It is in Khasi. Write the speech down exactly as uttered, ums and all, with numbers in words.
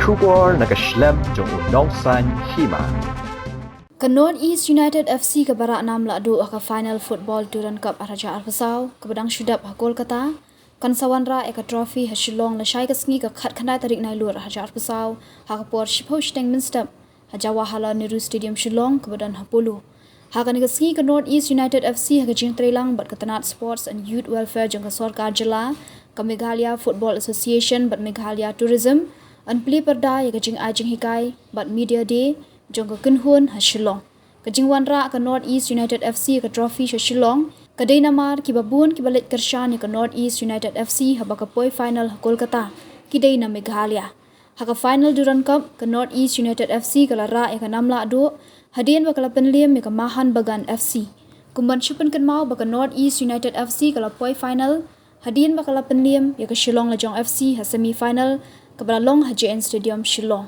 Khubor na ka shlem jong u nongsaiñ hima. Ka North East United F C kaba rah nam lahduh ha ka final football Durand Cup arhajar arphew saw kaba dang shu dep ha Kolkata, kan sa wanrah ïa ka trophy ha Shillong lashai ka sngi ka khatkhyndai tarik Nailur arhajar arphew saw ha ka por shiphew shiteng mynstep ha Jawaharlal Nehru Stadium Shillong kaba don ha Polo. Ha kane ka sngi ka North East United F C ha ka jingtreilang bad ka tnat Sports and Youth Welfare jong ka sorkar jylla, ka Meghalaya Football Association bad Meghalaya Tourism, yn plie pyrda ïa ka jingai jinghikai bad Media Day jong ka kynhun ha Shillong. Ka jingwanrah ka North East United F C ïa ka trophy sha Shillong ka dei namar kiba bun kiba leit kyrshan ïa ka North East United F C haba ka poi final ha Kolkata ki dei na Meghalaya. Ha ka final Durand Cup, ka North East United F C ka la rah ïa ka nam lahduh hadien ba ka la pynliem ïa ka Mahan Bagan F C. Kum ban shu pynkynmaw ba ka North East United F C ka la poi final hadien ba ka la pynliem ïa ka Shillong Lajong F C ha semi final kaba la long ha J N Stadium Shillong.